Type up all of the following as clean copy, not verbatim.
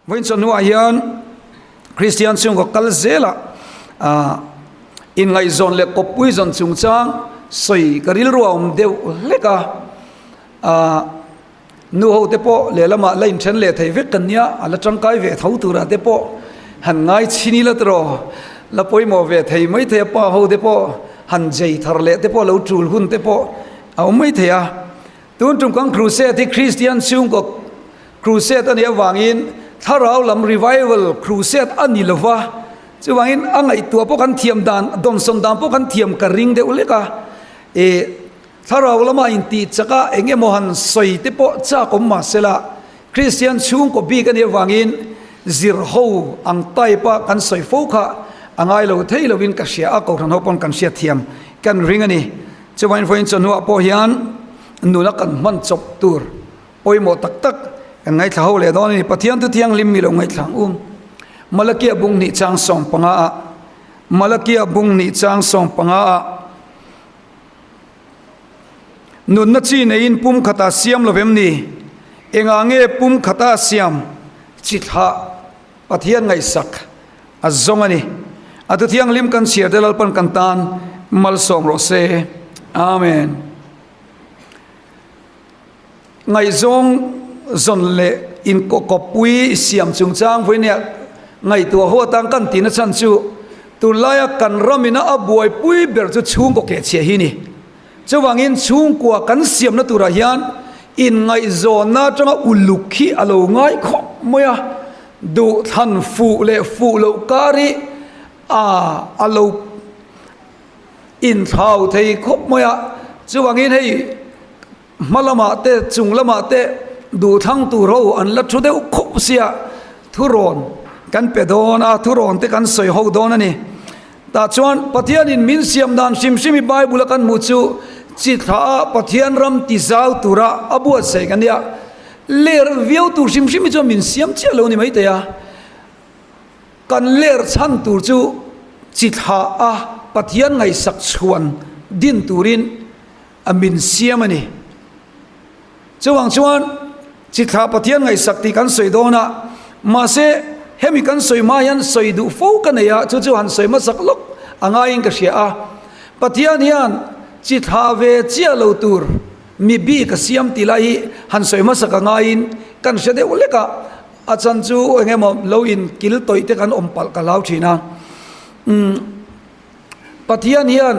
Vawiin chawhnuah hian Kristian chhungkaw kal zelah inngaihzawn leh kawppui zawn chungchang sawi ka rilru a awm deuh hlek a. Nu ho te pawh lehlamah la inthen leh thei vek kan nia, a la tangkai ve tho turah te pawh han ngai chhin ila tiraw, la pawimawh ve thei mai thei a, pa ho te pawh han jei thar leh te pawh lo tul hun te pawh a awm mai thei a. Tun tum kan crusade hi Kristian chhungkaw crusade a nih avangin thlarau lam revival crusade a ni lova, chuvangin a ngaihtuah pawh kan thiam dan, dawnsawn dan pawh kan thiam ka ring deuh lek a, ih thlarau lama intih chak a eng emaw han sawi te pawh chak awm mah sela Kristian chhungkaw bik a nih avangin zir ho ang type a kan sawi fo kha a ngai lo thei lovin ka hria a, kohhran ho pawn kan hriat thiam kan ring a ni. Chuvangin vawiin chawhnuah pawh hian nuna kan hman chawp tur pawimawh tak tak kan ngaithla ho leh dawn a ni. Pathian thu thianghlim mi lo ngaithla ang u. Malakia bung hnih chang 15 ah Malakia bung hnih chang 15 ah Nunna chi neiin pum khata siam lo vem ni? Engah nge pum khata siam chi thlah Pathian ngaihsak a zawng a ni. A thu thianghlim kan chhiar te Lalpan kan tan malsawm rawh se. Amen. Ngaihzawng zawn leh inkawpui siam chungchang vawinia ngaihtuah ho atan kan tihna chhan chu tunlaia kan ramina a buaipui ber chu chhungkaw kehchhiah hi ni. Chuvangin chhungkua kan siamna turah hian inngaihzawnna atanga uluk hi a lo ngai khawp mai a, duhthlan fuh leh fuh loh kar hi a a lo inthlau thei khawp mai a. Chuvangin hei hma lamah te chung lamah te duhthlang tur ho an la thu deuh khawp sia thurawn kan pe dawn a, thurawn te kan sawi ho dawn a ni. Tah chuan Pathianin min siam dan hrim hrim i Bible a kan hmuh chu chi thla a Pathian ram ti zau tura a buatsaih kan nia. Ler viau tur hrim hrim hi chuan min siam chiah lo ni maithei a. Kan ler chhan tur chu chi thla a Pathian ngaihsak chhuan din turin a min siam a ni. Chuvang chuan chi thlah Pathian ngaihsak tih kan sawi dawn a, mahse hemi kan sawi hma hian sawi duh fo ka nei a, chu chu han sawi hmasak lawk a ngaiin ka hria a. Pathian hian chi thlah ve chiah lo tur mi bik a siam tih lai hi han sawi hmasak a ngaiin kan hre deuh lek a, a chan chu eng emaw lo in kil tawih te kan awm palh ka hlau thin a. Umm. Pathian hian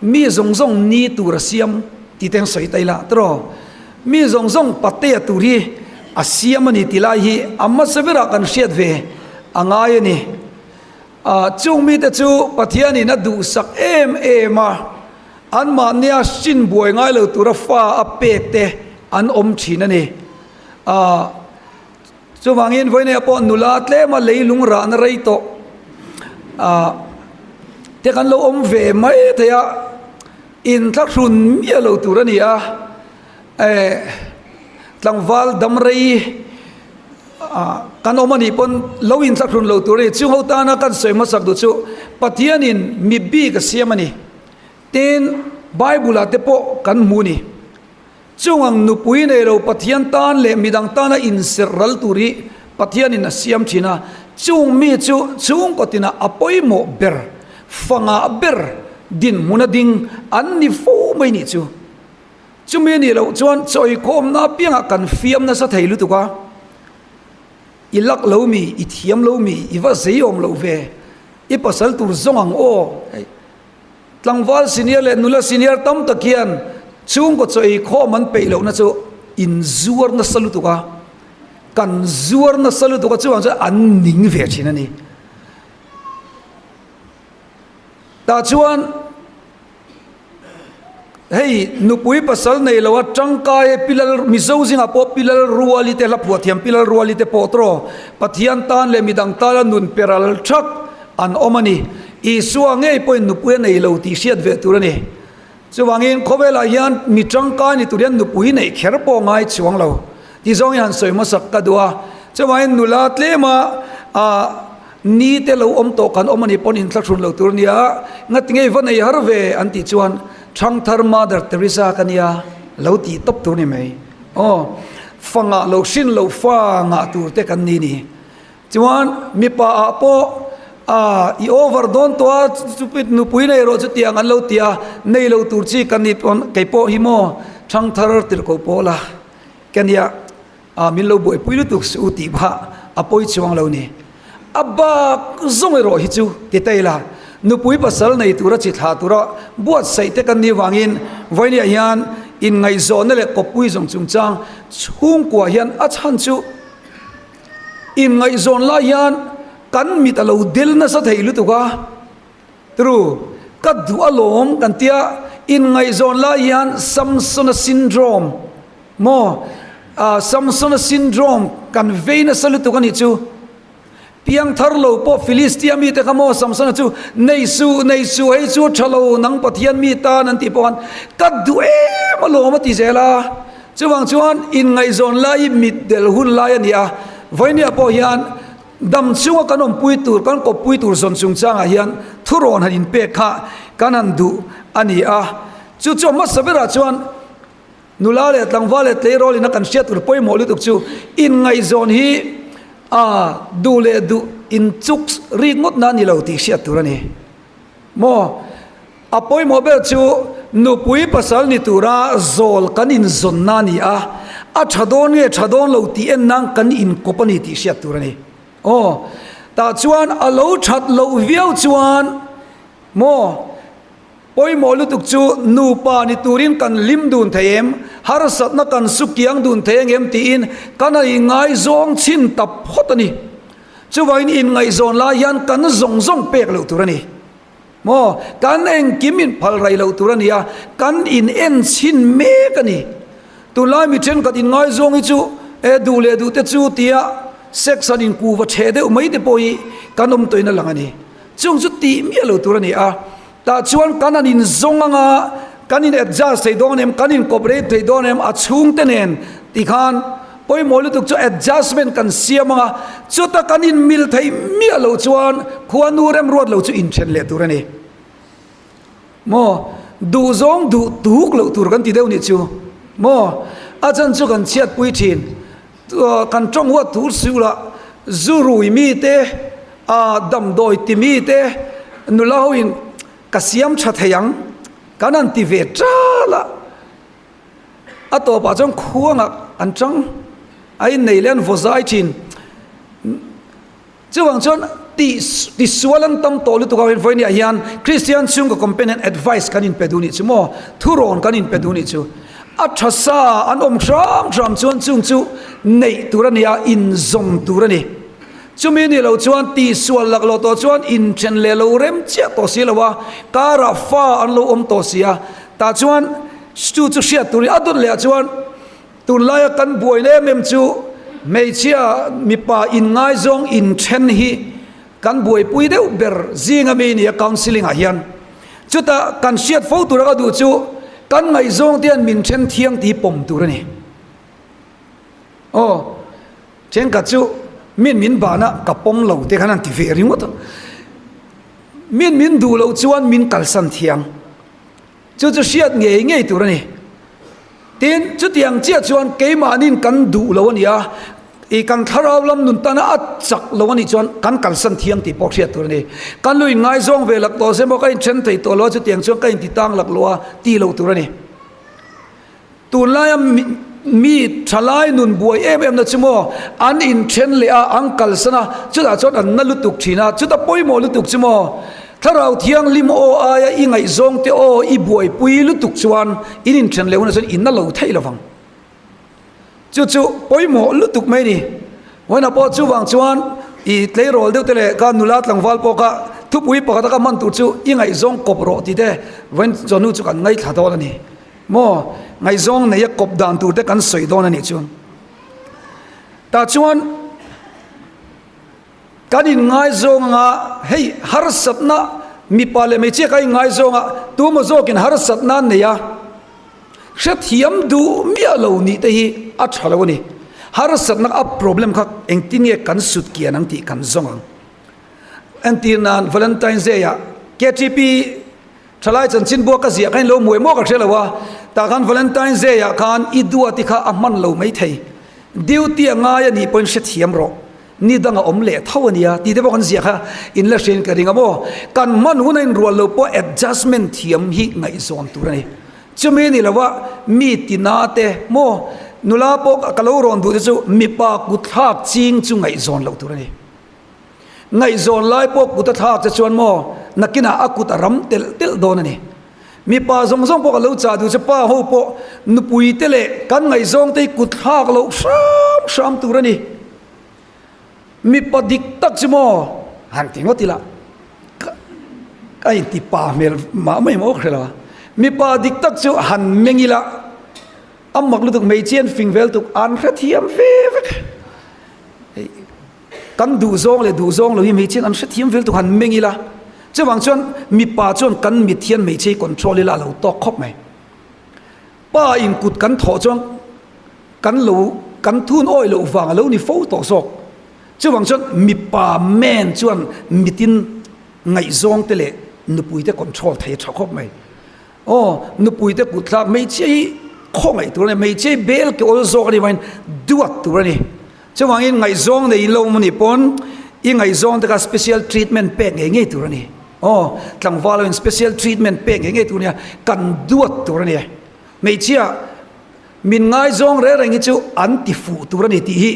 mi zawng zawng ni tur a siam tih te an sawi ta ila tiraw? Mi zawng zawng patea tur hi a siam a ni tih lai hi a hmasa berah kan hriat ve a ngai a ni. Ah chung mite chu Pathianin a duhsak em em a, anmahnia hrin buai ngai lo tura fa a pek te an awm thin a ni. Ah Chuvangin vawineia pawh nula tlema leilung rahna rei tawh ah te kan lo awm ve mai thei a, inthlahrun miah lo tur a ni a, eh tlangval dam rei ah kan awm a nih pawn lo inthlahrun lo tur a ni. Chung ho tana kan sawi hmasak duh chu Pathianin mi bik a siam a ni. Tin, Bible ah te pawh kan hmu a ni. Chungang nupui nei lo Pathian tan leh midang tana inserh ral tur hi Pathianin a siam thin a, chung mi chu chhungkaw tinah a pawimawh ber, fangah ber dinhmuna ding an ni fo mai nih chu. Chumi a nih loh chuan chawikhawmna apiangah kan fiam nasa thei lutuk a, i lak lo mi, i thiam lo mi, i va zei awm lo ve, i pasal tur zawng ang aw. Tlangval senior leh nula senior tam tak hian chhungkaw chaw ei khawm an peih lohna chu in zuar nasa lutuk a, kan zuar nasa lutuk a chuvang chuan an ning ve thin a ni. Tah chuan hei nupui pasal nei lo a tangkai e pilal Mizo zingah pawh pilal ruali te hla phuah thiam pilal ruali te pawh tawh Pathian tan leh midang tana nun peral thak an awm a ni. Isua ngei pawhin nupui a nei lo tih hriat ve tur a ni. Chuvangin khawvelah hian mi tangkai ni tur hian nupui neih kher pawh ngai chuang lo tih zawngin han sawi hmasak ka duh a. Chuvangin nula tlema ah ni te lo awm tawh kan awm a nih pawn inthlahrun lo tur a nia, ngati ngei va nei har ve an tih chuan Thangthar Mother Teresa ka nia lo tih tawp tur a ni mai. Aw, fa ngah lo hrin lo fa ngah tur te kan ni ni. Chuan mipa ah pawh ah i over dawn tawh a chupit nupui nei rawh chutiang an lo ti a, nei lo tur chi ka ni pawn kei pawh hi maw thangthar tirhkoh pawl a ka nia ah min lo buaipui lutuk suh u tih phah a pawi chuang lo ni. A bak zawng erawh hi chu ti ta ila nupui pasal nei tura chi thlah tura buatsaih te kan nih vangin vawinia hian inngaihzawnna leh kawppui zawng chungchang chhungkua hian a chhan chu Inngaihzawn lai hian kan mit a lo del nasa thei lutuk a, tru ka duh alawm kan tia inngaihzawn lai hian Samsona syndrome maw ah Samsona syndrome kan vei nasa lutuk a nih chu. Piangthar lo pawh Filistia mite kha maw Samsona chu nei suh nei suh hei chu tha lo nang Pathian mi tan an tih pawh khan ka duh em alawm a ti zel a. Chuvang chuan inngaihzawn lai hi mitdel hun lai a ni a, vawinia pawh hian dam chunga kan awmpui tur, kan kawppui tur zawn chungchangah hian thurawn han inpek kha kan han duh a ni a. Chu chu a hmasa berah chuan nula leh tlangval leh tleirawl ina kan hriat tur pawimawh lutuk chu inngaihzawn hi a duh leh duh inchuk rik ngawtna a ni lo tih hriat tur a ni. Maw? A pawimawh ber chu nupui pasal ni tura zawl kan inzawnna a ni a, a tha dawn nge tha dawn lo tih en nan kan inkawp a ni tih hriat tur a ni. Aw, tah chuan a lo that loh viau chuan maw pawimawh lutuk chu nupa ni turin kan hlim dun thei em, harsatna kan su kiang dun thei ang em tiin kan han inngaizawng chhin ta phawt a ni. Chuvangin inngaihzawn lai hian kan zawng zawng pek loh tur a ni. Maw? Kan engkim in phal rai loh tur a ni a, kan in en chhin mek a ni. Tunlai mi thenkhat in ngaizawng hi chu e duh leh duh te chu tia sex han in kuva theh deuh mai te pawh hi kan awm tawhin a lang a ni. Chung chu tih miah lo tur a ni a. Tah chuan kan han in zawng anga kan in adjust thei dawn em, kan in cooperate thei dawn em a chhungte nen tikhan Pawimawh lutuk chu adjustment kan siam ang a, chuta kan inmil theih miah loh chuan khuanu remruat lo chu inthen leh tur a ni. Maw? Duhzawng duh tuk loh tur kan ti deuh nih chu. Maw? A chan chu kan chhiatpui thin. Kan tawng huat tur siu lah, zu rui mite, damdawi ti mite, nula hoin ka siam tha thei ang kan han ti ve tal a. A tawpah chuan khuangah an chang a innei leh an vaw zai thin. Chuvang chuan tih tisual an tam tawh lutuk avangin vawinia hian Kristian chhungkaw companion advice kan inpe duh nih chu maw? Thurawn kan inpe duh nih chu. A tha sa an awm hram hram chuan chung chu neih tur a ni a, inzawm tur a ni. Chumi nih loh chuan tihsual laklawh tawh chuan inthen leh lo rem chiah tawh si lo a, karah fa an lo awm tawh si a, tah chuan chu chu hriat tur a dawt leh ah chuan tunlaia kan buaina em em chu hmeichhia mipa inngaizawng inthen hi kan buaipui deuh ber zinga mi nia counselling ah hian chutah kan hriat fo tura ka duh chu kan ngaihzawng te hian min then thiang tih pawm tur a ni. Aw. Thenkhat chu min min bana ka pawm lo te khan an ti ve ringawt a, min min duh loh chuan min kalsan thiang. Chu chu hriat ngei ngei tur a ni. Tin, chutiang chiah chuan keimahnin kan duh lo a ni a, i kan thlarau lam nun tana a chak lo a nih chuan kan kalsan thiang tih pawh hriat tur a ni. Kan lu inngaizawng ve lak tawh se maw ka inthen thei tawh lo a, chutiang chuan ka intitang lak lo a ti lo tur a ni. Tunlaia mi thalai nun buai em em na chu maw an inthen leh a, an kalsan a, chutah chuan an na lutuk thin a, chuta pawimawh lutuk chu maw Thlarau Thianghlim aw aia i ngaihzawng te aw i buaipui lutuk chuan in inthen leh hunah chuan in na lo theih lovang. Chu chu pawimawh lutuk mai a ni. Vawiinah pawh chuvang chuan i tleirawl deuh te leh ka nula tlangval pawh kha thupui pakhata ka hman tur chu i ngaihzawng kawp rawh tih te vawiin chawhnu chu kan ngaithla dawn a ni. Maw? Ngaihzawng neia kawp dan tur te kan sawi dawn a nih chu. Tah chuan kan inngaizawng anga hei harsatna mipa leh hmeichhia kan inngaizawng a, tumaw zawkin harsatna an nei a, hrethiam duh miah lo nih te hi a tha lo a ni. Harsatna a problem kha engtin nge kan sut kian ang tih kan zawng ang. Entir nan Valentine's Day ah KTP Thalai chanchin buak ka ziah kha in lo muai maw ka hre lo a, tah khan Valentine's Day ah khan i duat i kha a hman lo mai thei. Duty a ngai a nih pawhin hrethiam rawh. Ni dang a awm leh tho a nia tih te pawh kan ziah kha in la hriain ka ring a maw. Kan hman hun a inrual lo pawh adjustment thiam hi ngaihzawn tur a ni. Chumi ni lova mi tina te maw nula pawh ka lo rawn duh te chu mipa kutthlak ching chu ngaihzawn loh tur a ni. Ngaihzawn lai pawh kut a thlak che chuan maw nakinah a kut a ram telh telh dawn a ni. Mipa zawng zawng pawh ka lo chah duh che pa ho pawh nupui te leh kan ngaihzawng te hi kut thlak loh hram hram tur a ni. Mipa dik tak chu maw han ti ngawt ila ka ka inti pa hmel mah mai maw ka hre lo a. Mipa dik tak chu han meng ila a mak lutuk hmeichhia an fing vel tuk an hrethiam ve vek. Kan duhzawng leh duhzawng lo hi hmeichhian an hrethiam vel tuk han meng ila, chuvang chuan mipa chuan kan mit hian hmeichhia hi control ila a lo tawk khawp mai. Pa in kut kan thawh chuan kan lo kan thun awi loh vang a lo ni fo tawh zawk. Chuvang chuan mipa man chuan mitin ngaihzawng te leh nupui te control thei a tha khawp mai. Aw, nupui te kut thlak hmeichhia hi khawngaih tur a ni, hmeichhia hi bel ke awl zawk a ni vangin duat tur a ni. Chuvangin ngaihzawng nei in lo awm a nih pawn i ngaihzawng te kha special treatment pek ngei ngei tur a ni. Aw, tlangval ho in special treatment pek ngei ngei tur a nia, kan duat tur a ni. Hmeichhia min ngaizawng reng reng hi chu an ti fuh tur a ni tih hi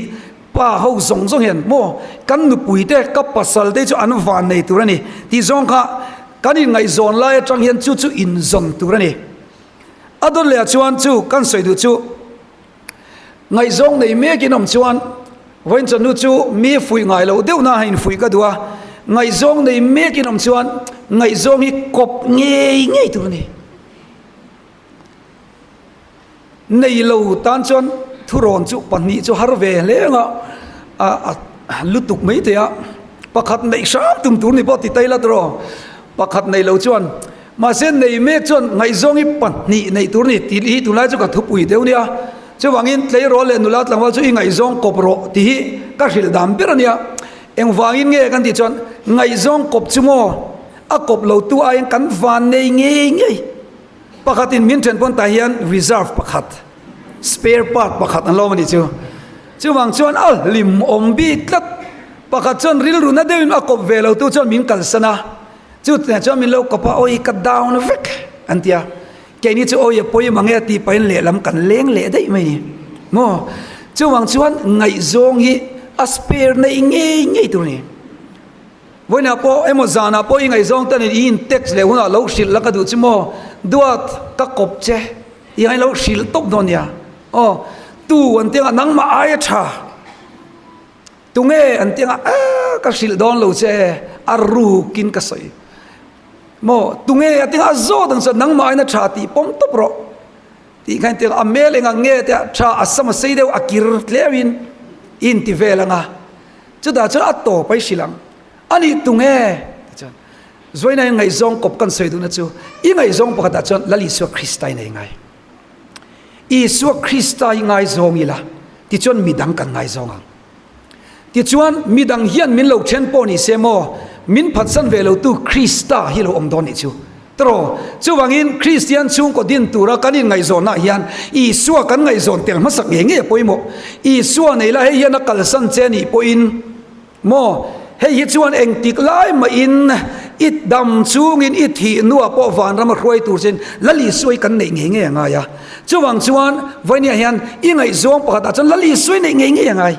pa ho zawng zawng hian maw kan nupui te ka pasal te chu an van nei tur a ni tih zawng kha kan inngaihzawn lai atang hian chu chu inzawn tur a ni. A dawt leh ah chuan chu kan sawi duh chu. Ngaihzawng nei mekin awm chuan vawiin chawhnu chu mi fuih ngai loh deuh na a infuih ka duh a, ngaihzawng nei mekin awm chuan ngaihzawng hi kawp ngei ngei tur a ni. Nei lo tan chuan thurawn chu pahnih chu har ve hle ang a, a lutuk mai thei a, pakhat neih hram tum tur ni pawh ti tai la tawh, pakhat nei lo chuan Mahse nei mek chuan ngaihzawng hi pahnih neih tur ni tih hi tunlai chu ka thupui deuh nia. Chuvangin tleirawl leh nula tlangval chu i ngaihzawng kawp rawh tih hi ka hrilh dan ber a nia. Engvangin nge kan tih chuan ngaihzawng kawp chu maw a kawp lo tu aiin kan van nei ngei ngei. Pakhatin min then pawn tah hian reserve pakhat, spare part pakhat an lo awm a nih chu. Chuvang chuan a hlim awm bik tlat. Pakhat chuan rilru na deuhin a kawp ve lo tu chuan min kalsan a. Chu tihna chuan min lo kawp a, awi ka down vek an ti a, keini chu awi a pawi mang e tih pahin lehlam kan leng leh daih mai ni maw? Chuvang chuan ngaihzawng hi a spare neih ngei ngei tur a ni. Vawiinah pawh emaw zanah pawh i ngaihzawng te nen i in text leh hunah lo hrilh la ka duh chu maw? Duat ka kawp che tih khan i lo hrilh tawp dawn nia aw, tu an ti anga nangmah aia tha. Tunge an ti anga aaa ka hrilh dawn lo che a rukin ka sawi maw tunge a ti anga a zawt ang chuan nangmah aina tha tih pawm tawp rawh tih khan ti anga a hmel eng ang nge tia tha a sam a sei deuh a kir tleuhin i inti vel anga chutah chuan a tawp a i hrilh ang ani tunge ti chuan Zuaina in ngaihzawng kawp kan sawi duhna chu i ngaihzawng pakhatah chuan Lal Isua Krista in ei ngai. Isua Krista hi ngaizawng ila, tichuan midang kan ngaizawng ang. Tichuan midang hian min lo then pawh ni se maw, min phatsan ve lotu Krista hi lo awm dawn nih chu. Tawraw, chuvangin Kristian chhungkaw din tura kan inngaihzawnah hian Isua kan ngaihzawn tel hmasak ngei ngei a pawimawh. Isua nei la hei hian a kalsan che nih pawhin, Maw, hei hi chuan engtik lai mahin i dam chungin i thih hnuah pawh vanram a hruai tur chin Lal Isua hi kan neih ngei ngei a ngai a. Chuvang chuan vawinia hian i ngaihzawng pakhatah chuan Lal Isua i neih ngei ngei a ngai.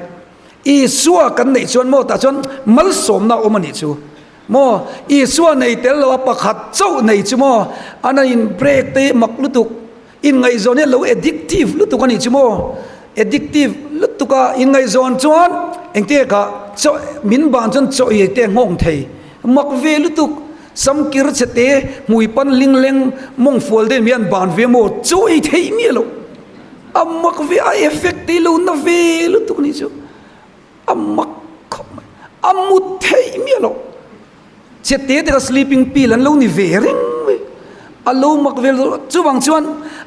Isua kan neih chuan maw tah chuan malsawmna a awm a nih chu. Maw, Isua nei tel lo a pakhat chauh nei chu maw an in break te mak lutuk. Inngaihzawn hi a lo addictive lutuk a nih chu maw? Addictive lutuk a inngaihzawn chuan engte kha chaw min ban chuan chaw ei te nghawng thei mak ve lutuk sam kir chhe te hmui pan ling leng mawng fual te hian ban ve maw chaw ei theih miah loh a mak ve a effect te lo na ve lutuk a nih chu a mak khawp mai a mut theih miah loh. Che te te kha sleeping pill an lo ni ve reng mai, a lo mak vel zawk. Chuvang chuan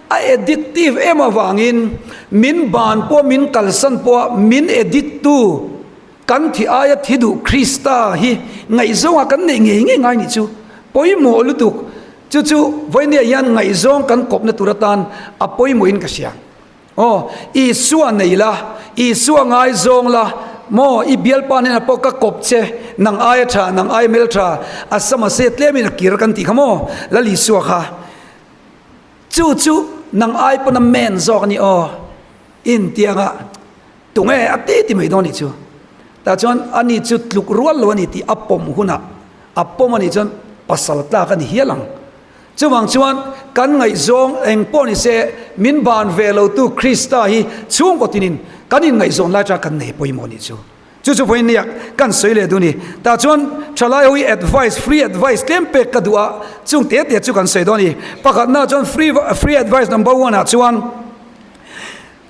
a addictive em avangin min ban pawh min kalsan pawha min addict tu kan thi aia thi duh Krista hi ngaihzawngah kan neih ngei ngei ngai nih chu pawimawh lutuk. Chu chu vawinia hian ngaihzawng kan kawpna tur atan a pawimawhin ka hria. Aw, Isua nei la, Isua ngaizawng la, Maw i bialpa hnenah pawh ka kawp che, nang aia tha, nang aia hmel tha, a sam a se tlemin a kir kan tih kha maw Lal Isua kha. Chu chu nang ai pawn a men zawk a ni aw intianga tunge a ti ti mai dawn a nih chu. Tah chuan ani chu tluk rual lo a ni tih a pawm hunah a pawm a nih chuan pasal tlak a ni hial ang. Chuvang chuan kan ngaihzawng eng pawh ni se min ban ve lotu Krista hi chhungkaw tinin kan inngaihzawn lai tang kan nei pawimawh a nih chu. Chu chu vawiin nia kan sawi leh duh a ni. Tah chuan thalai ho hi advice, free advice tlem pek ka duh a, chung te te chu kan sawi dawn a ni. Pakhatna chuan free free advice number one ah chuan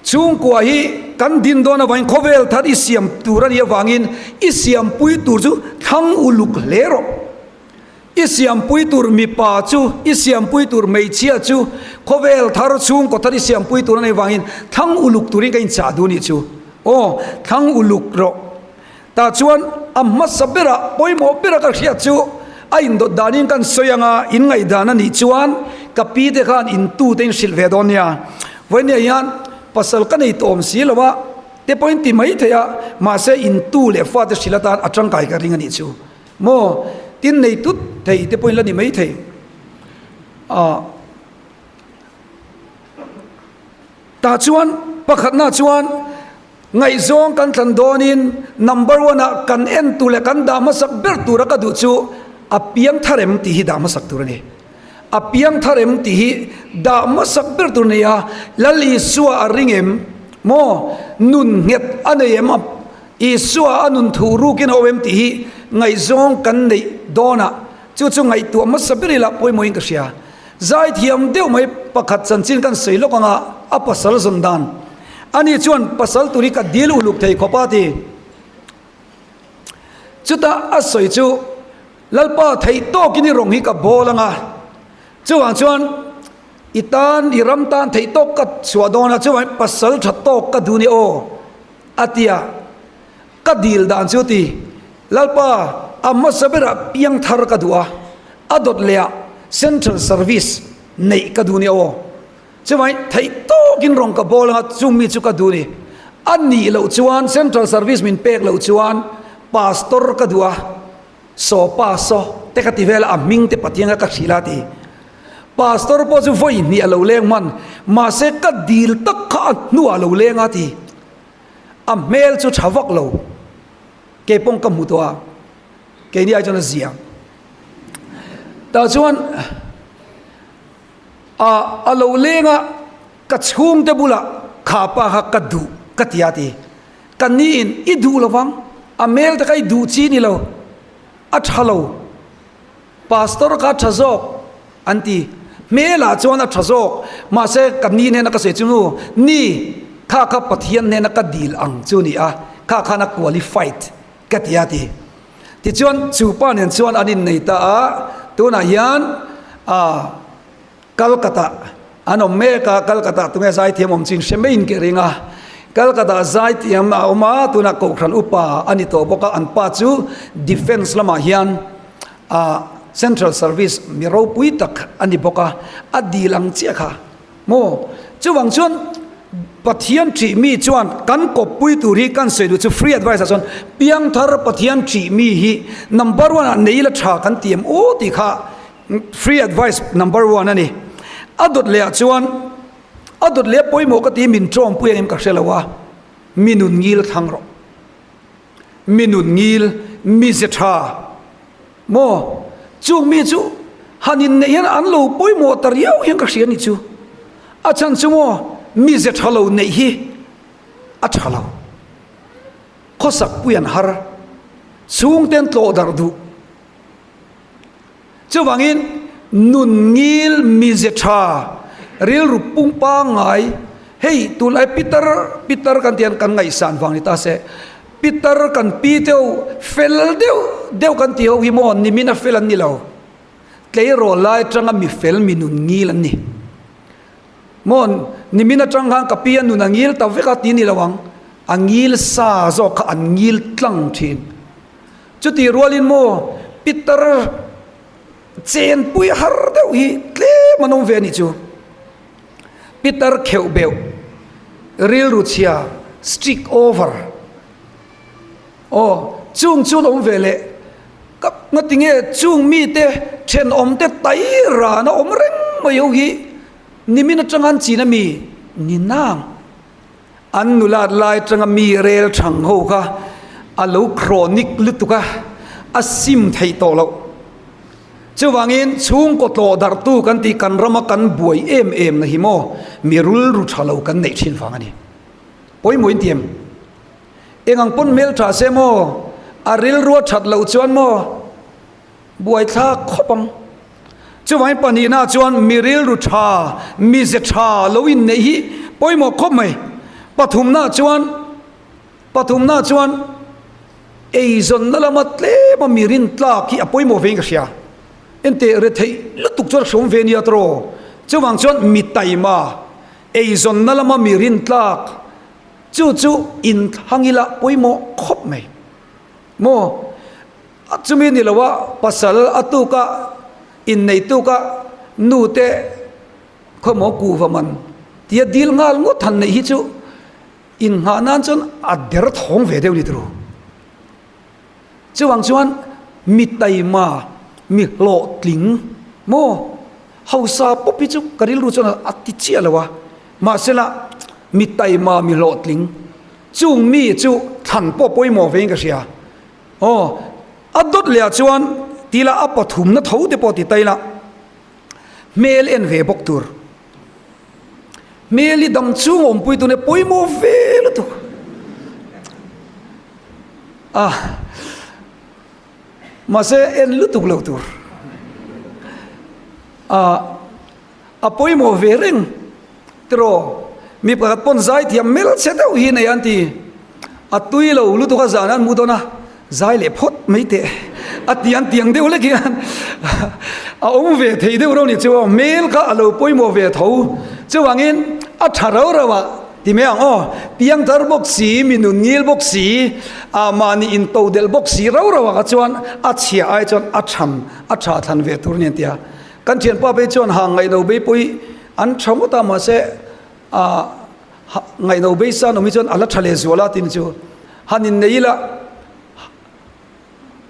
chhungkua hi kan din dawn avangin khawvel thar i siam tur a nih avangin i siampui tur chu thlang uluk hle rawh. I siampui tur mipa chu, i siampui tur hmeichhia chu, khawvel thar chhungkaw thar i siampui tur a nih vangin thlang uluk turin ka inchah duh a nih chu. Aw, thlang uluk rawh. Tah chuan a hmasa berah, pawimawh bera ka hriat chu a indawt danin kan sawi anga in ngaihdan a nih chuan ka pi te khan in tu te in hrilh ve dawn nia. Vawinia hian pasal ka nei tawm si lo a, te pawhin ti mai thei a, mahse in tu leh fate hrilh atan a tangkai ka ring a nih chu. Maw? Tin nei tut thei te pawhin la ni mai thei. Ah. Tah chuan pakhatna chuan ngaihzawng kan thlan dawnin number one ah kan en tur leh kan dah hmasak ber tura ka duh chu a piang thar em tih hi dah hmasak tur a ni. A piang thar em tih hi dah hmasak ber tur a ni a, Lal Isua a ring em? Maw? Nun nghet a nei em? Isua a nun thuh rukin a awm em tih hi ngaihzawng kan neih dawnah chu chu ngaihtuah hmasa ber ila pawimawhin ka hria. Zaithiam deuh mai pakhat chanchin kan sawi lawk anga a pasal zawn dan. Ani chuan pasal tur hi ka dil uluk thei khawp a ti. Chutah a sawi chu Lalpa theih tawkin i rawng hi ka bawl anga chuvang chuan i tan i ram tan theih tawk ka chhuah dawn a chuvangin pasal tha tawk ka duh ni aw. A ti a, Ka dil dan chu ti, Lalpa, a hmasa berah piang thar ka duh a, a dawt leh ah Central Service neih ka duh nia aw. Chuvangin theih tawkin rawn ka bawl anga chung mi chu ka duh ni. A nih loh chuan Central Service min pek loh chuan Pastor ka duh a, saw pa saw te ka ti vel a, a hming te Pathian kha ka hrilh a ti. Pastor pawh chu vawi hnih a lo leng hman, mahse ka dil tak kha a hnuah a lo leng a ti. A hmel chu tha vak lo, kei pawng ka hmu tawh a, keini ai chuan a zia. Tah chuan a a lo leng a, ka chhungte bulah kha pa kha ka duh ka ti a ti. Ka niin i duh lovang, a hmel te kha i duh chi ni lo, a tha lo. Pastor kha tha zawk an ti. Hmelah chuan a tha zawk. Mahse ka ni hnena ka sawi chu nu, ni, kha kha Pathian hnena ka dil ang chu ni a, kha khan a qualified ka ti a ti. Tichuan chu pa nen chuan an innei ta a, tunah hian ah Calcutta an awm mek a, Calcutta tunge zaithiam awm chin hre maiin ka ring a, Calcutta zaithiam a awm a, tunah Kohhran upa a ni tawh bawk a, an pa chu Defence lamah hian ah Central Service mi ropui tak a ni bawk a, a dil ang chiah kha maw? Chuvang chuan Pathian ṭih mi chuan kan kawppui tur hi kan sawi duh chu free advice ah chuan piangthar Pathian ṭih mi hi number one ah nei la ṭha kan ti em aw tih kha Free advice number one a ni. A dawt leh ah chuan a dawt leh pawimawh ka ti min tawngpui ang em ka hre lo a, mi nun ngil thlang rawh. Mi nun ngil, mi ze tha maw? Chung mi chu han inneih hian an lo pawimawh ta riau hian ka hria ni chu. A chhan chu maw mi ze tha lo neih hi a tha lo. Khawsak pui an har, chhungten tlawh darh duh. Chuvangin nun ngil mize tha rilru pung pangngai hei tunlai pitar pitar kan tih hian kan ngaihsan vang ni ta se pitar kan pi deuh fel deuh deuh kan tih ho hi maw nimin a fel an ni lo tleirawl lai atanga mi fel mi nun ngil an ni maw nimin atang khan ka pi a nun a ngil ta vek a ti ni lo ang a ngil sa zawk kha an ngil tlang thin. Chutih rualin maw pitar chenpui har deuh hi tlem an awm ve a nih chu. Pitar kheuh beuh, rilru chhia, strict over. Aw, chung chu an awm ve leh. Ka ngatinge chung mite thenawmte tai ran a awm reng mai ho hi nimin atanga an chin a mi ni nang. An nulat lai atanga mi rel thang ho kha a lo chronic lutuk a, a sim theih tawh loh. Chuvangin chhungkaw tlawh darhtu kan tih kan rama kan buai em em na hi maw mi rulru tha lo kan neih thin vang a ni. Pawimawh in ti em? Eng ang pawn hmel tha se maw? A rilru a that loh chuan maw? Buai thlak khawp ang. Chuvangin pahnihna chuan mi rilru tha, mize tha lo inneih hi pawimawh khawp mai. Pathumna chuan pathumna chuan eizawnna lama tlema mi rintlak hi a pawimawh vein ka hria. Enteh retheih lutuk chuan hreawm ve nia tawraw. Chuvang chuan mi taima eizawnna lama mi rintlak Chu chu inthlang ila pawimawh khawp mai. Maw? Chumi ni loa pasal a tuka innei tuka nu te khawmaw kuhva man tia dil nghal ngawt han neih hi chu innghah nan chuan a der thawng ve deuh ni turu. Chuvang chuan mi taima, mi hlawhtling maw hausa pawp hi chu ka rilru chuan a ti chiah lo a, mahsela mi taima, mi hlawhtling chung mi chu thlan pawh pawimawh vein ka hria. Aw, a dawt leh ah chuan tila a pathumna tho te pawh ti ta ila hmel en ve bawk tur. Hmel hi dam chhung awmpui tune pawimawh ve lutuk. A mahse en lutuk lo tur. A a pawimawh ve reng tiraw mi pakhat pawn zai thiam hmel che deuh hi nei an ti. A tui lo lutuk a zan an mu dawn a, zai leh phawt mai teh a ti an tiang deuh lek hian a awm ve thei deuh reuh ni chu hmel kha a lo pawimawh ve tho. Chuvangin a tha rau rau ah ti mai ang aw, piangthar bawk si, mi nun ngil bawk si, ah mahni into delh bawk si rau rau ah kha chuan a chhia ai chuan a tham a tha thlan ve tur a ni an ti a. Kan thianpa phei chuan hang ngaihno beipui an tha ngawt a mahse ah ngaihno beisa an awm hi chuan a la tha leh zual a tin chu han innei ila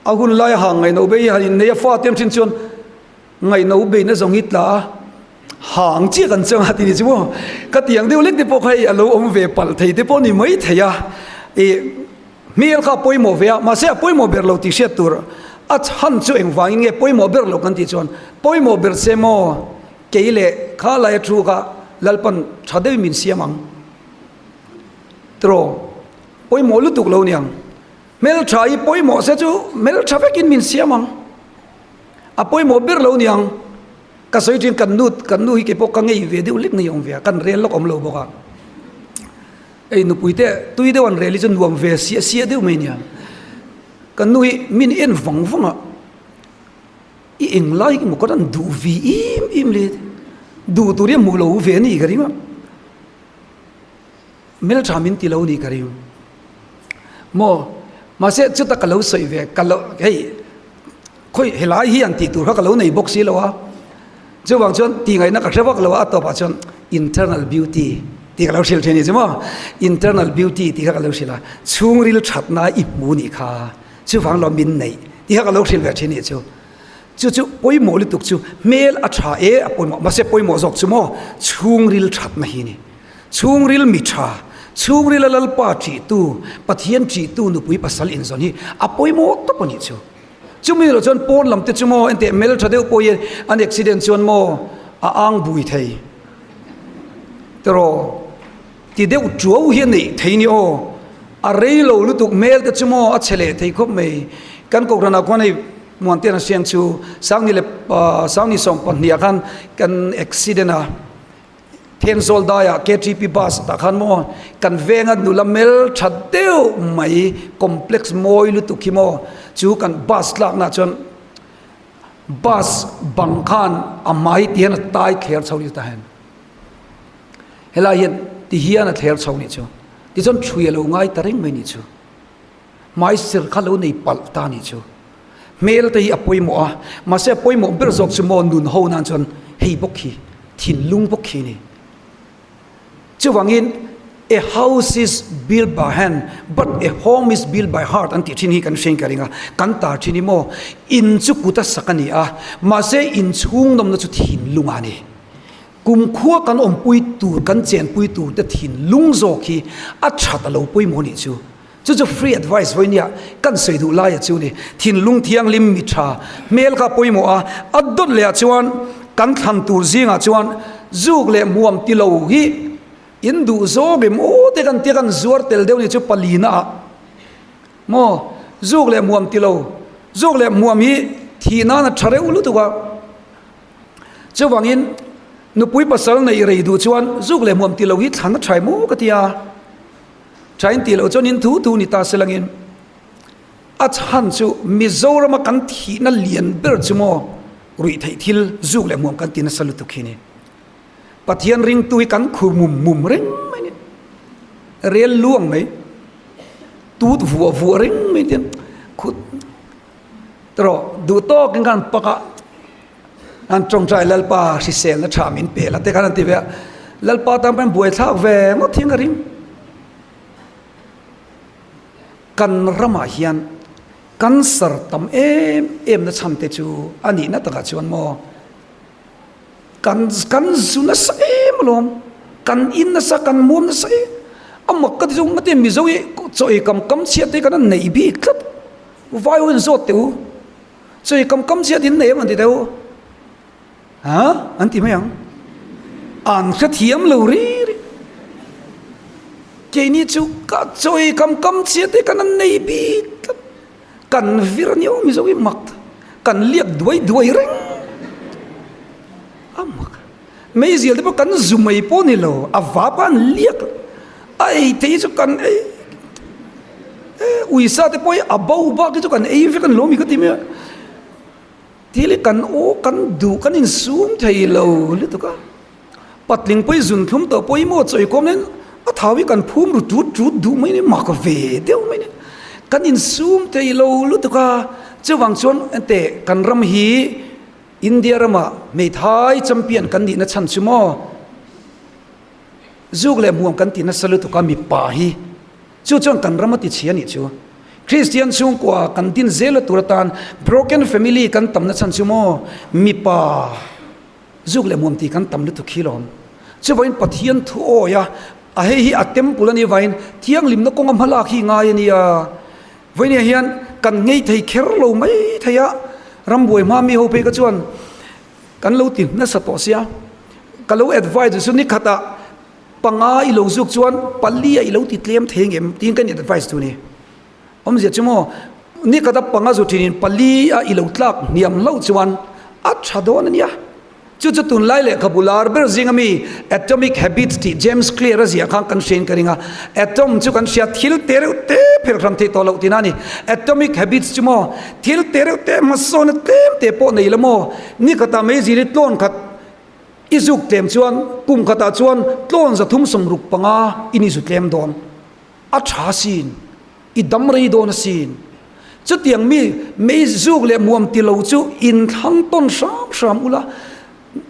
a hun laia hang ngaihno bei hi han innei a fa te thin chuan ngaihno beina zawng hi tla a hang chiah kan chang a ti ni chu maw ka tiang deuh lek te pawh kha hei a lo awm ve palh thei te pawh ni mai thei a ih hmel kha a pawimawh ve a mahse a pawimawh ber lo tih hriat tur a chhan chu engvangin nge pawimawh ber lo kan tih chuan pawimawh ber se maw Kei leh kha laia thu kha Lalpan tha deuhin min siam ang. Tiraw, pawimawh lutuk lo niang. Hmeltha hi pawimawh se chu hmeltha vekin min siam ang. A pawimawh ber lo niang. Ka sawi thin kan nu kan nu hi kei pawh ka ngei ve deuh lek ngei awm ve a, kan rel lawk awm lo bawk a. Hei nupui te tui deuh an rel hi chu nuam ve siah siah deuh mai nia. Kan nu hi min en vang vang a. I eng lai emaw ka rawn duh vi im im le duh tur hi a hmuh lo ve a nih ka ring a, hmeltha min ti lo a nih ka ring maw mahse chuta ka lo sawi ve ka lo hei khawi helai hi an tih tur kha ka lo nei bawk si lo a chuvang chuan tih ngaihna ka hre vak lo a a tawpah chuan internal beauty tih ka lo hrilh thin a nih chu maw internal beauty tih kha ka lo hrilh a chhungril thatna i hmu nih kha. Chuvang lo min neih tih kha ka lo hrilh ve thin nih chu. Chu chu pawimawh lutuk chu hmel a tha e a pawimawh mahse pawimawh zawk chu maw chhungril thatna hi ni. Chhungril mi tha, chhungrila Lalpa ṭihtu, Pathian ṭihtu nupui pasal inzawn hi a pawimawh tawp a nih chu. Chumi loh chuan pawn lam te chu maw enteh hmel tha deuh pawhin an accident chuan maw a ang bui thei tiraw. Ti deuh tuau hi a neih thei ni aw. A rei lo lutuk hmel te chu maw a chhe leh thei khawp mai. Kan Kohhranah khuan hei Muantiana Siang chu Sangni leh Sangni 22 ah khan kan accident a, Thenzawl daiah KTP bus tah khan maw kan venga nula mel tha deuh mai complex mawi lutuk hi maw chu kan bus tlakna chuan bus bang khan a hmai ti hian a tai thler chho ni ta hian. Helai hian ti hian a thler chho nih chu. Tichuan ṭhui a lo ngai ta reng mai nih chu. Hmai sir kha lo nei palh ta nih chu. Hmel te hi a pawimawh a, mahse a pawimawh ber zawk chu maw nun ho nan chuan hei bawk hi, thinlung bawk hi a ni. Chuvangin. A house is built by hand but a home is built by heart an tih thin hi kan hrein ka ring a, kan tar thin hi maw in chu kut a sak a ni a, mahse in chhung nawmna chu thinlung a ni. Kumkhua kan awmpui tur kan chenpui tur te thinlung zawk hi a that a lo pawimawh nih chu. Chu chu free advice vawi nia kan sawi duh laia chu ni. Thinlung thianghlim mi tha hmel kha pawimawh a, a dawt leh ah chuan kan thlan tur zingah chuan zuk leh hmuam ti lo hi In duh zawk em aw te kan tia kan zuar tel deuh ni chu palina ah maw zuk leh hmuam ti lo zuk leh hmuam hi thih nan a tha reuh lutuk a chuvangin nupui pasal neih rei duh chuan zuk leh hmuam ti lo hi thlan a tha em aw ka tia tha in tih loh chuan in thu thu ni ta se langin a chhan chu Mizorama kan thihna lian ber chu maw ruih theih thil zuk leh hmuam kan ti nasa lutuk hi ni. Pathian ringtu hi kan khur mum mum reng mai ni. Rel luang mai. Tut vuah vuah reng mai tian khut tawh duh tawk in khan pak a an tawngtai Lalpa hriselna tha min pe la te khan an ti ve a. Lalpa tan pawh buai thlak ve ngawt hian ka ring. Kan ramah hian cancer tam em em na chhan te chu a nihna takah chuan maw Kan kan zu nasa em alawm, kan in nasa, kan muam nasa em. A mak ka ti chu ngate Mizo hi chaw ei kam kam chhiat te kan an neih bik tlat. Vai ho in zawt teh u, chaw ei kam kam chhiat in nei em an ti teh u. Ha an ti mai ang. An hrethiam lo ri ri. Keini chu ka chaw ei kam kam chhiat te kan an nei bik tlat. Kan vir ania aw Mizo hi mak kan liak duai duai reng a mak meizial te pawh kan zu mai pawh ni lo a vap a an liak a ei thei chu kan ei e uisa te pawh hi a bo bak hi chu kan ei vek a ni lo mi ka ti mai a thil hi kan aw kan duh kan insum thei lo lutuk a. Patling pawh i zun thlum tawh pawh i maw chawi kawm hian a thau hi kan phum ru tut tut duh mai ni mak ve deuh mai ni. Kan insum thei lo lutuk a, chuvang chuan enteh kan ram hi India ramah hmeithai champion kan nihna chhan chu maw zuk leh hmuam kan ti nasa lutuk a mipa hi chu chuan kan ram a ti chhia nih chu. Kristian chhungkua kan din zel a tur atan broken family kan tamna chhan chu maw mipa Zuk leh muam tih kan tam lutuk hi lawm. Chuvain Pathian thu awi a, a hei hi a temple a nih vain thianghlimna kawnga hma lak hi ngai a nia. Vawinia hian kan ngei thei kher lo mai thei a, rambuai hma mi ho phei kha chuan kan lo ti nasa tawh sia. Ka lo advise chu ni khatah panga i lo zuk chuan pali ah i lo ti tlem thei ngem tiin ka ni advise tu ni. Awmzia chu maw, ni khat a panga zu thinin pali a i lo tlak hniam hlauh chuan a tha dawn a nia. Chu chu tunlai lehkhabu lar ber zinga mi Atomic Habits tih James Clear a ziah khan kan hriain ka ring a. Atom chu kan hria thil te reuh te phel hram theih tawh loh tina a ni. Atomic Habits chu maw, thil te reuh te hmasawna tlem te pawh nei la maw, ni khatah meizil hi tlawn khat i zuk tlem chuan kum khatah chuan tlawn 365 in i zu tlem dawn. A tha asin, i dam rei dawn asin. Chutiang mi mei zuk leh muam ti lo chu inthlang tawn hram hram ula,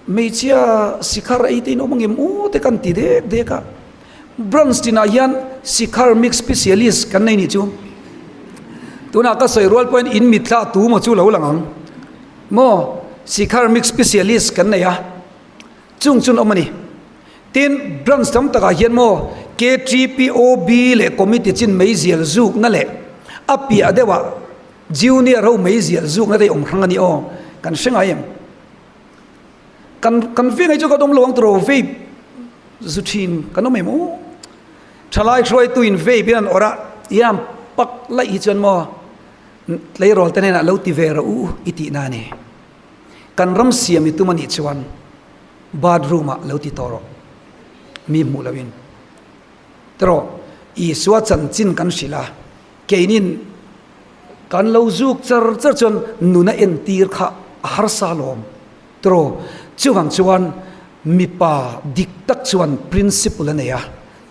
hmeichhia sikhar ei te in awm angem aw te kan ti dek dek a. Branch tinah hian sikhar mix specialist kan nei nih chu. Tunah ka sawi rual pawhin in mitthla tu maw chu lo lang ang maw sikhar mix specialist kan nei a. Chung chun awm a ni. Tin, branch tam takah hian maw KTPOB leh committee chin meizial zukna leh a piah deuhah junior ho meizial zukna te hi awm hrang a ni aw. Kan hre ngai em? Kan kan veng hi chu kan awm lo ang tiraw vape zu thin kan awm em aw? Thalai hruaitu in vape in an awrh a, iam pak laih hi chuan maw tleirawl te hnenah lo ti ve rawh u i tihna a ni. Kan ram siam i tum a nih chuan bathroom ah lo ti tawh rawh mi hmuh loin. Tiraw Isua chanchin kan hrilh a, keinin kan lo zuk char char chuan nuna entir kha a harsa alawm. Tiraw chuvang chuan mipa dik tak chuan principle a nei a,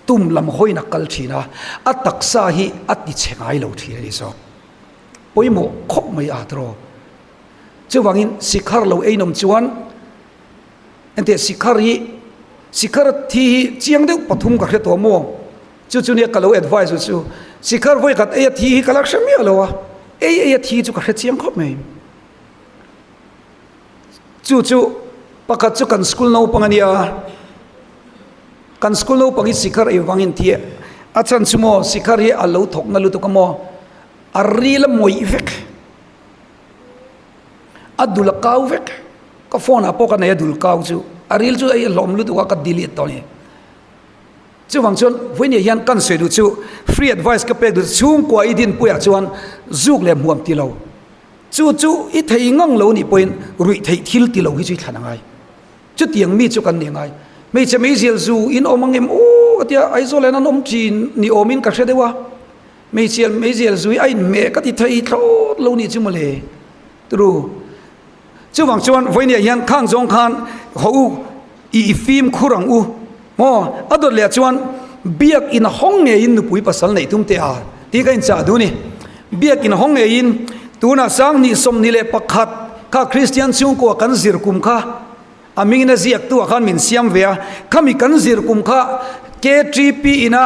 tum lam hawiin a kal thin a, a taksa hi a ti chhe ngai lo thin a ni zawk. Pawimawh khawp mai a tiraw. Chuvangin sikhar lo ei nawm chuan engteh sikhar hi sikhar thi hi chiang deuh pathum ka hre tawh maw? Chu chu nia ka lo advice u chu. Sikhar vawi khat ei a thi hi ka la hre miah lo a, ei ei a thi chu ka hre chiang khawp mai. Chu chu pakhat chu kan school naupang a nia, kan school naupang hi sikhar ei vangin thi a chhan chu maw sikhar hi a lo thawk na lutuk a maw a ril a mawih vek, a dul a kau vek, ka phone ah pawh ka nei a dul kau chu a ril chu ei a hlawm lutuk a ka delete tawh a ni. Chuvang chuan vawinia hian kan sawi duh chu free advice ka pek duh chu chhungkua i dinpuiah chuan zuk leh hmuam ti lo. Chu chu i thei ngang lo nih pawhin ruih theih thil ti lo hi chu i thlan a ngai. Chutiang mi chu kan nih a ngai. Hmeichhe meizial zu in awm ang em aw ka tia Aizawl hian an awm thin ni awmin ka hre deuh a. Hmeichhe meizial zu hi a inhmeh ka ti thei thlawt lo nih chu mawle. Turu. Chuvang chuan vawinia hian khang zawng khan haw u i fimkhur ang u. Maw? A dawt leh ah chuan biak in hawng ngeiin nupui pasal neih tum teh a tih ka inchah duh a ni. Biak in hawng ngeiin tunah 2021 kha Kristian chhungkua kan zir kum kha a hmingin a ziaktu ah khan min siam ve a, khami kan zir kum kha KTP ina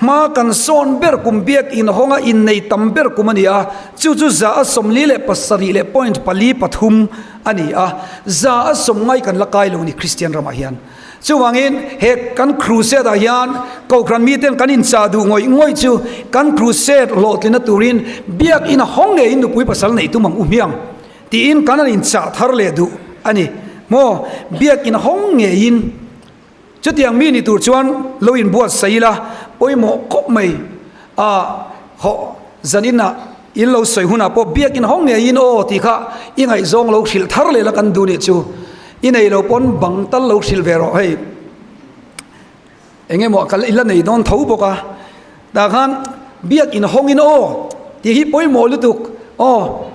hma kan sawn ber kum biak in hawnga innei tam ber kum a ni a, chu chu 47 leh point pali pathum a ni a, 100 kan la kai lo a ni Kristian ramah hian. Chuvangin he kan crusade ah hian Kohhran miten kan inchah duh ngawih ngawih chu kan crusade hlawhtlina turin biak in a hawng ngeiin nupui pasal neih tum ang u hmiang tiin kan han inchah thar leh duh a ni maw? Biak in a hawng ngeiin chutiang mi ni tur chuan lo inbuatsaih ila pawimawh khawp mai a hawh zanin ah In lo sawi hunah pawh biakin hawng ngeiin aw tih kha i ngaihzawng lo hrilh thar leh la kan duh nih chu. I nei lo pawn bang tal lo hrilh ve rawh hei. Eng emaw kal i la nei dawn tho bawk a. Tah khan biakin hawngin aw tih hi pawimawh lutuk aw.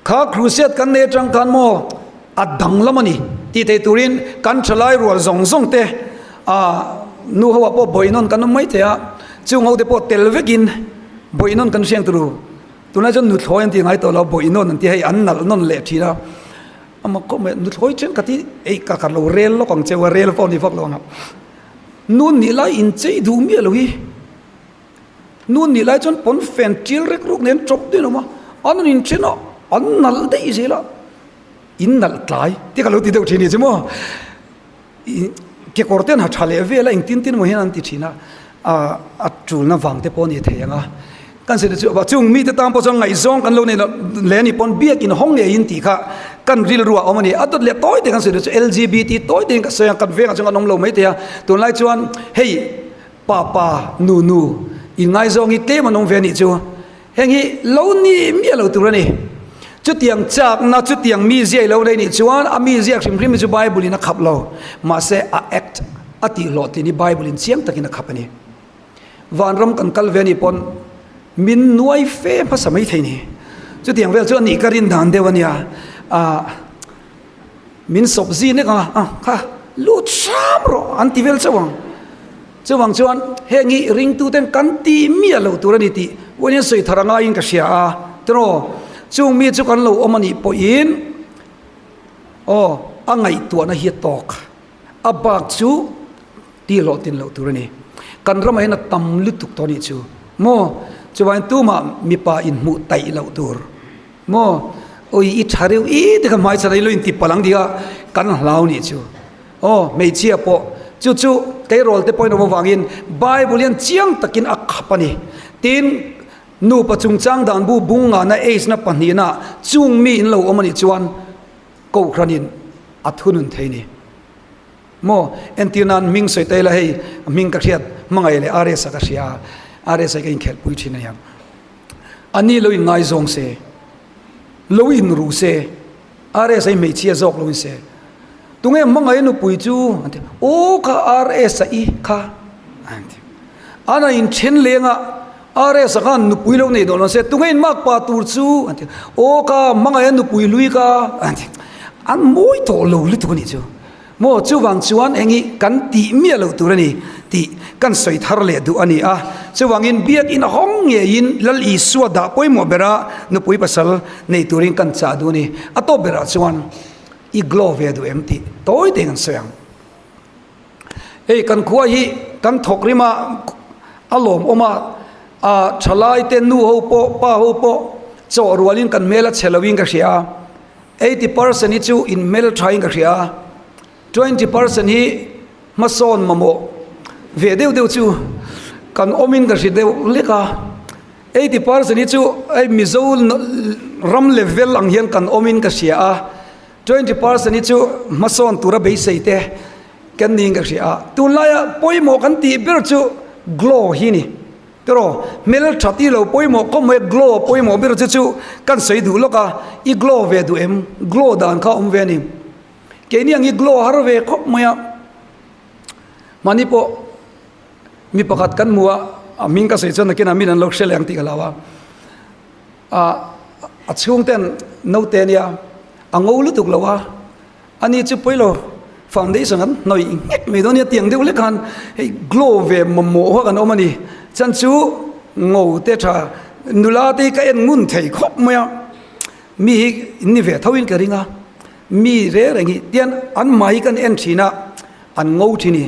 Kha crusade kan nei atang khan maw a danglam a ni tih thei turin kan thalai rual zawng zawng te ah nu ho ah pawh bawihnawn kan awm mai thei a, chung ho te pawh tel vekin bawihnawn kan hriang turu tunlai chuan nuthlawi an tih ngai tawh lo bawihnawn an ti hei an nalh nawn leh thin a, amah khawp mai nuthlawi thenkhat hi ei ka khat lo rel lawk ang cheu a rel pawh ni vak lo ang a, nu nih lai inchei duh miah lo hi. Nun nih lai chuan pawn fen tial rek ruk nen chawp daih a awm a, an rawn inthen a, an nalh daih zel a, in nalh tlai te ka lo ti deuh thin ni chu maw, ih kekawr te an ha tha leh vel a engtin tin emaw hian an ti thin a, ah a tulna vang te pawh a ni thei ang a, kan sawi te chu chung mite tan pawh chuan ngaihzawng kan lo nei loh leh a ni pawn biakin hawng ngeiin tih kha kan rilru ah a awm a ni, a dawt leh tawi te kan sawi te chu LGBT tawi te in ka sawi a, kan vengah chuan kan awm lo mai thei a, tunlai chuan hei. Pa pa, nu nu, in ngaizawng hi tlem an awm ve a nih chu. Heng hi lo ni miah lo tur a ni. Chutiang chakna, chutiang mizia i lo nei nih chuan a mizia hrim hrim hi chu Bible in a khap lo. Mahse a act a tih hlawhtlin hi Bible in chiang takin a khap a ni. Vanram kan kal ve a nih pawn min nuai fe hmasa mai thei ni. Chutiang vel chu a nih ka rin dan deuh a nia. Ah. Min sawp zi nek ang a, ah kha lut hram rawh an ti vel chauh ang. Chuvang chuan heng hi ringtuten kan tih miah lo tur a ni tih uain sawi thar a ngaiin ka hria a, tiraw chung mi chu kan lo awm a nih pawhin aw a ngaihtuahna hi a tawk, a bak chu tih hlawh tin loh tur a ni. Kan ramah hian a tam lutuk tawh a nih chu maw, chuvangin tumah mipa inhmuh taih loh tur. Maw? Ui i tha reuh i te kha hmai chhan a ilo inti palh ang tih kha kan hlau nih chu. Aw hmeichhia pawh chu chu tleirawl te pawhin awm avangin Bible hian chiang takin a khap a ni. Tin, nupa chungchang dan bu bung ngahna age na pahnihna chung mi in lo awm a nih chuan Kohhranin a thunun thei ni. Maw? Entir nan hming sawi ta ila hei hming ka hriat hmangaih leh RS a ka hria a, RS a hi ka inkhelhpui thin a nia. A ni lo in ngaizawng se, lo in ru se, RS a i hmeichhia zawk lo in se. Tunge hmangaih nupui chu an ti, aw kha RS a i kha an ti. An a in then leng a, RS a khan nupui lo nei dawn lo se, tunge in mak pa tur chu an ti, aw kha hmangaih nupui hlui kha an ti. An mawi tawh lo lutuk a nih chu. Maw chuvang chuan eng hi kan tih miah loh tur a ni tih kan sawi thar leh duh a ni a. Chuvangin biakin hawng ngeiin Lal Isua dah pawimawh bera nupui pasal nei turin kan chah duh a ni. A tawp berah chuan i glow ve duh em tih tawi tein kan sawi ang. Hei kan khua hi kan thawk rima. A lawmawm a, a thalai te nu ho pawh pa ho pawh chawh rualin kan hmel a chhe loin ka hria a, 80% hi chu in hmel thain ka hria a, 20% hi hmasawn mamawh ve deuh deuh chu kan awmin ka hre deuh lek a, 80% hi chu hei Mizo ram level ang hian kan awmin ka hria a, 20% hi chu hmasawn tura beisei te Kan niin ka hria a, tunlaia pawimawh kan tih ber chu glow hi a ni. Tiraw, hmeltha tih lo pawimawh khawp mai glow pawimawh ber chu chu kan sawi duh lawk a, i glow ve duh em? Glow dan kha a awm ve a ni. Keini ang hi glow har ve khawp mai a, mahni pawh mi pakhat kan hmu a, a hming ka sawi chuan nakinah min an lo hre leh ang tih ka hlau a, a chhungten naute nia a ngo lutuk lo a. Ani chu pawi lo, foundation an hnawih nghek mai dawn nia tiang deuh lek khan hei glow ve mamawh ho kan awm a ni. Chan chu ngo te tha nula te hi ka en ngun thei khawp mai a, mi hi in ni ve tho in ka ring a, mi reng reng hi tian an mai hi kan en thin a an ngo thin i,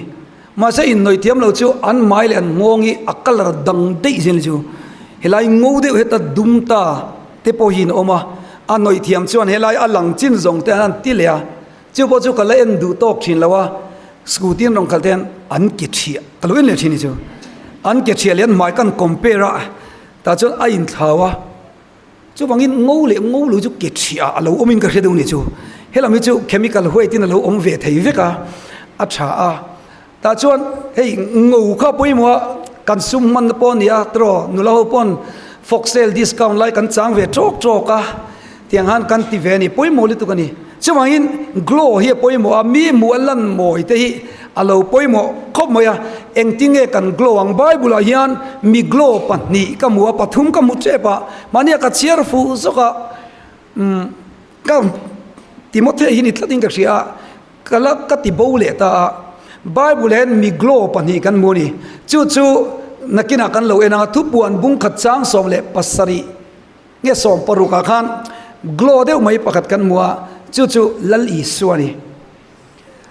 mahse inhnawih thiam lo chu an mai leh an nghawng hi a colour dang daih zel chu helai ngo deuh heta dum ta. Te pawhin a awm a, a nawih thiam chuan helai a lang chin zawng te an ti leh a, chu pawh chu ka la en duh tawk thin lo a, scooty an rawn khalh te hian an ke thiah ka lo en leh thin hi chu, an ke thiah leh an hmai kan compare a, tah chuan a inthlau a, chuvangin ngo leh ngo lo chu ke thiah ah a lo awmin ka hre deuh ni chu, helam hi chu chemical white in a lo awm ve thei vek a, a tha a. Tah chuan hei ngo kha pawimawh a, kan sum hmanna pawh a ni a tiraw nula ho pawn fawk sale discount lai kan chang ve tawk tawk a, tiang han kan ti ve a ni, pawimawh lutuk a ni. Chuvangin glow hi a pawimawh a, mi hmuh a lan mawi te hi a lo pawimawh khawp mai a, engtinge kan glow ang Bible ah hian mi glow pahnih ka hmu a, pathum ka hmu tep a, mahni a ka chhiar fuh zawk a, umm ka Timothea hi ni tlatin ka hria a. Ka la ka ti bo leh ta a, Bible hian mi glow pahnih kan hmu a ni. Chu chu nakinah kan lo en ang a, thupuan bung khat chang 17 nge 16 ah khan glow deuh mai pakhat kan hmu a, chu chu Lal Isua a ni.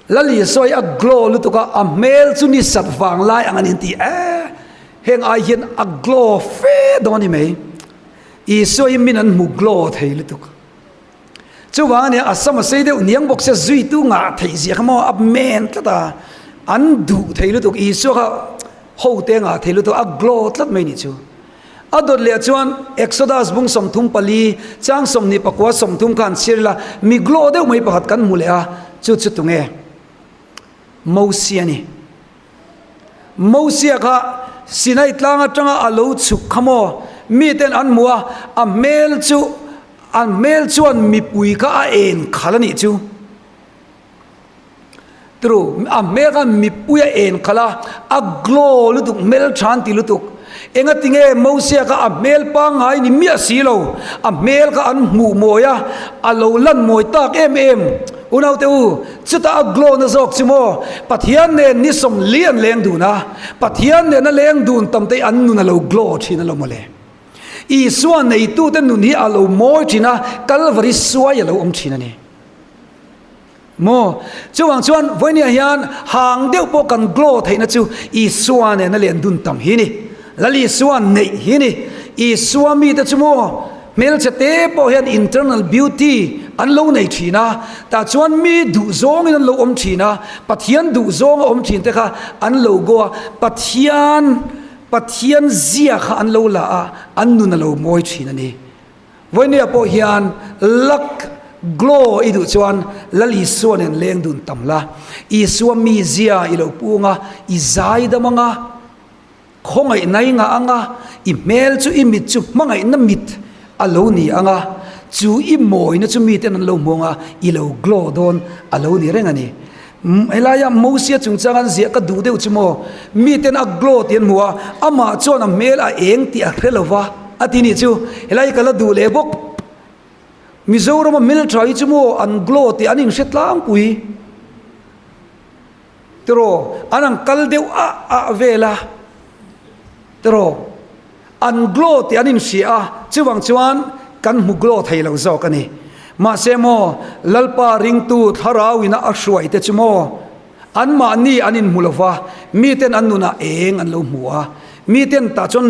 Lal Isua hi a glow lutuk a, a hmel chu ni sat vang lai ang a ni an ti e, heng ai hian a glow fe dawn a ni mai. Isua hi min an hmu glow thei lutuk. Chuvang ania a sam a sei deuh hniang bawk sia zuitu ngah theih zia kha maw a men tlat a, an duh thei lutuk Isua kha ho te ngah thei lutuk a glow tlat mai nih chu. A dawt leh chuan Exodus bung 34 chang 24 30 khan chhiar ila mi glow deuh mai pakhat kan hmu leh a, chu chu tunge? Mosia a ni. Mosia kha Sinai tlang atanga a lo chhuk kha maw? Miten an hmu a, a hmel chu a hmel chuan mipui kha a en khalh a nih chu. Tru, a hmel khan mipui a en khalh a, a glow lutuk, hmel tha an ti lutuk. Engati nge Mosia kha a hmel pangngai ni miah si lo, a hmel kha an hmuh mawi a, a lo lan mawi tak em em. Unaute u, chutah a glow na zawk chu maw? Pathian nen ni sawmli an leng dun a, Pathian nen a leng dun tam te hi an nun a lo glow thin alawm mawle. Isua neitute nun hi a lo mawi thin a, Kalvari suai a lo awm thin a ni. Maw? Chuvang chuan vawinia hian hang deuh pawh kan glow theihna chu Isua nena len dun tam hi ni. Lal Isua neih hi ni. Isua mite chu maw hmelchhe te pawh hian internal beauty an lo nei thin a, tah chuan mi duh zawngin an lo awm thin a, Pathian duh zawnga awm thin te kha an lo go a, Pathian Pathian zia kha an lo la a, an nun a lo mawi thin a ni. Vawinia pawh hian luck glow i duh chuan Lal Isua nen leng dun tam la, Isua mizia i lo pung a, i zaidam ang a, khawngaihna i ngah ang a, i hmel chu i mit chu hmangaihna mit a lo ni ang a, chu i mawina chu miten an lo hmu ang a, i lo glow dawn a lo ni reng a ni. Helaia Mosia chungchang an ziah ka duh deuh chu maw, miten a glow tih an hmu a, amah chuan a hmel a eng tih a hre lo va a ti nih chu, helai hi ka la duh leh bawk. Mizorama hmeltha hi chu maw an glow tih an inhre tlangpui tiraw, an ang kal deuh ah ah vel a tiraw. An glow tih an inhria a, chuvang chuan kan hmu glow thei lo zawk a ni. Mahse maw, Lalpa ringtu thlarau ina a hruai te chu maw, anmahni an inhmu lo va, miten an nunah eng an lo hmu a. Miten tah chuan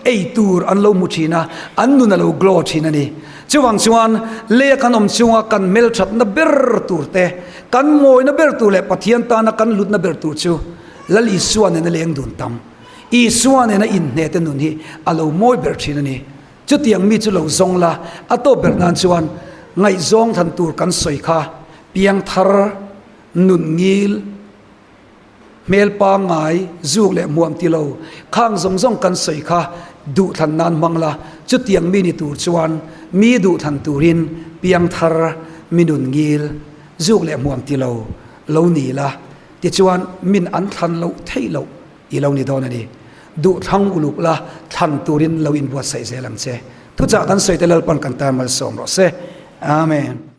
ei tur an lo hmu thin a, an nun a lo glow thin a ni. Chuvang chuan leia kan awm chunga kan hmelthatna ber tur te, kan mawina ber tur leh Pathian tana kan hlutna ber tur chu Lal Isua nena leng dun tam, Isua nena inhne te nun hi a lo mawi ber thin a ni. Chutiang mi chu lo zawng la, a tawp ber nan chuan ngaihzawng thlan tur kan sawi kha piangthar nun ngil, Hmel pangngai, zuk leh hmuam ti lo, khang zawng zawng kan sawi kha duhthlan nan hmang la, chutiang mi ni tur chuan mi duhthlan turin piangthar mi nun ngil, zuk leh hmuam ti lo, lo ni la, tichuan min an thlan loh theih loh i lo ni dawn a ni. Duhthlang uluk la, thlan turin lo inbuatsaih zel ang che. Thuchah kan sawi te Lalpan kan tan malsawm rawh se. Amen.